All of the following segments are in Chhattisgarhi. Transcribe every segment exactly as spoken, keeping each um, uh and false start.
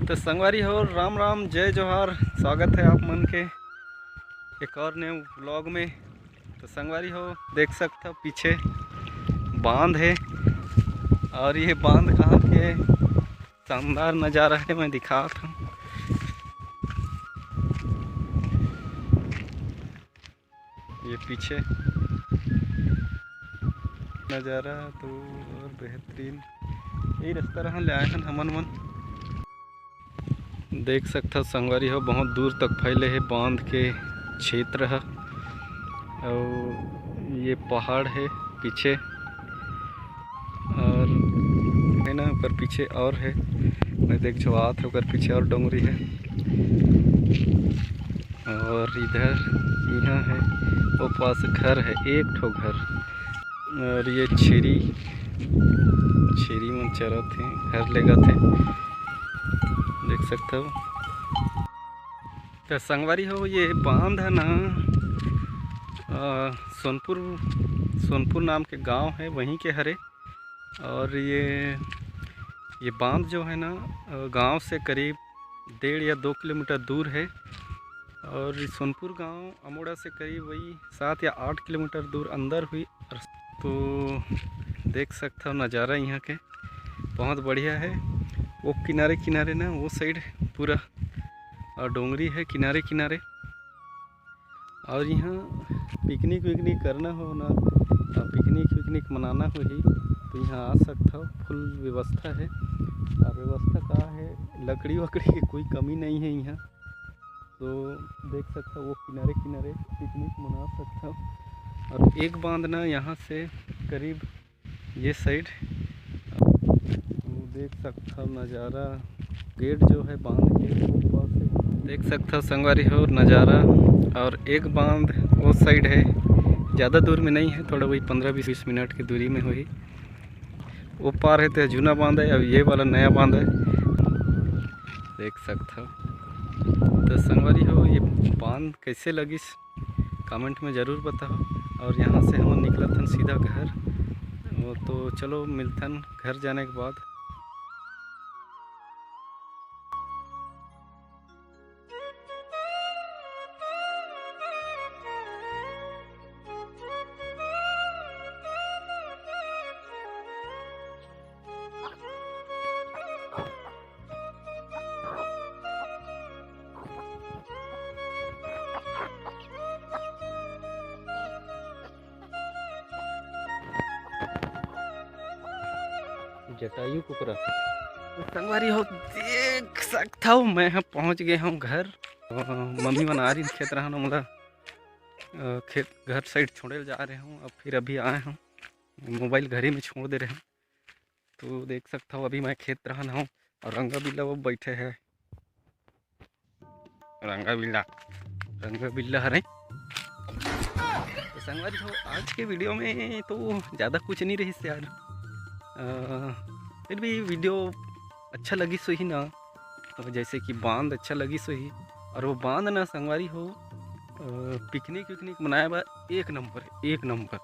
तो संगवारी हो, राम राम, जय जोहार, स्वागत है आप मन के एक और नए व्लॉग में। तो संगवारी हो, देख सकथव पीछे बांध है, और ये बांध कहाँ के शानदार नज़ारा है, मैं दिखात हूँ। ये पीछे नज़ारा तो और बेहतरीन। यही रास्ता रहा ले आए हन हमन मन। देख सकथव संगवारी हो, बहुत दूर तक फैले हे बांध के क्षेत्र ह। अउ ये पहाड़ हे पीछे, और है ना, ओकर पीछे और है, मैं देख जो आत है, ओकर पीछे और डोंगरी है। और इधर यहाँ है, वो पास घर है, एक ठो घर। और ये छेरी, छेरी मन चरत हे, घर लेगत हे, देख सकथव। तो संगवारी हो, ये बांध है ना, अ, सोनपुर, सोनपुर नाम के गांव है, वहीं के हरे। और ये, ये बांध जो है ना, अ, गांव से करीब डेढ़ या दो किलोमीटर दूर है। और सोनपुर गांव अमोड़ा से करीब वही सात या आठ किलोमीटर दूर अंदर हुई। तो देख सकथव नज़ारा यहाँ के बहुत बढ़िया है। वो किनारे किनारे ना, वो साइड पूरा, अ, डोंगरी है किनारे किनारे। और यहाँ पिकनिक विकनिक करना हो ना, अ, पिकनिक विकनिक मनाना होही तो यहाँ आ सकथव, फुल व्यवस्था है। और व्यवस्था का है, लकड़ी वकड़ी की कोई कमी नहीं है यहाँ। तो देख सकथव वो किनारे किनारे पिकनिक मना सकथव। और एक बांध ना यहाँ से करीब ये साइड, तो देख सकथव नज़ारा, गेट जो है बांध के ऊपर से देख सकथव संगवारी हो नज़ारा। और एक बांध वो साइड है, ज़्यादा दूर में नहीं है, थोड़ा वही पन्द्रह बीस मिनट की दूरी में होही। वो पार है तो जूना बांध है, अब ये वाला नया बांध है, देख सकथव। तो संगवारी हो, ये बांध कैसे लगिस, कमेंट में ज़रूर बताओ। और यहाँ से हम निकलत हन सीधा घर। वो तो चलो, मिलथन घर जाने के बाद। जटायु कुकरा। तो संगवारी हो, देख सकथव, मैं ह पहुंच गए हूँ घर। अ, मम्मी मन आ रही खेत रहन, मोला, अ, खेत घर साइड छोड़े ल जा रहे हूँ। अब फिर अभी आए हूँ, मोबाइल घर ही में छोड़ दे रहे हूँ। तो देख सकथव, अभी मैं खेत रहन हूँ और रंगा बिल्ला वो बैठे है। रंगा बिल्ला, रंगा बिल्ला हरे। तो संगवारी हो, आज के वीडियो में तो ज़्यादा कुछ नहीं रहिस यार। अ, फिर भी वीडियो अच्छा लगिस होही ना, तो जैसे कि बांध अच्छा लगिस होही। और वो बांध ना संगवारी हो, अ, पिकनिक विकनिक मनाए बर एक नंबर, एक नंबर।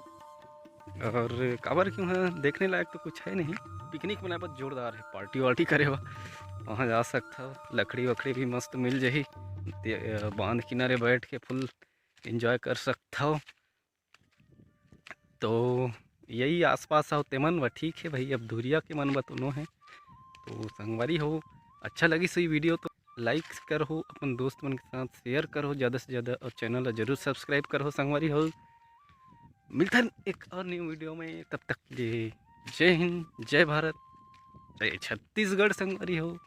और काबर कि वहाँ देखने लायक तो कुछ है नहीं, पिकनिक मनाए बर जोरदार है, पार्टी वार्टी करे बर वहाँ जा सकथव। लकड़ी वकड़ी भी मस्त मिल जाही, ते, अ, बांध किनारे बैठ के फुल एंजॉय कर सकथव। तो यही आसपास हो तेमन बर ठीक है भाई, अब दूरिया के मन बर तो नो है। तो संगवारी हो, अच्छा लगिस होही वीडियो तो लाइक करहो, अपन दोस्त मन के साथ शेयर करहो ज़्यादा से ज़्यादा, और चैनल ला जरूर सब्सक्राइब करहो संगवारी हो। मिलथन एक और न्यू वीडियो में, तब तक के लिए जय हिंद, जय भारत, जय छत्तीसगढ़ संगवारी हो।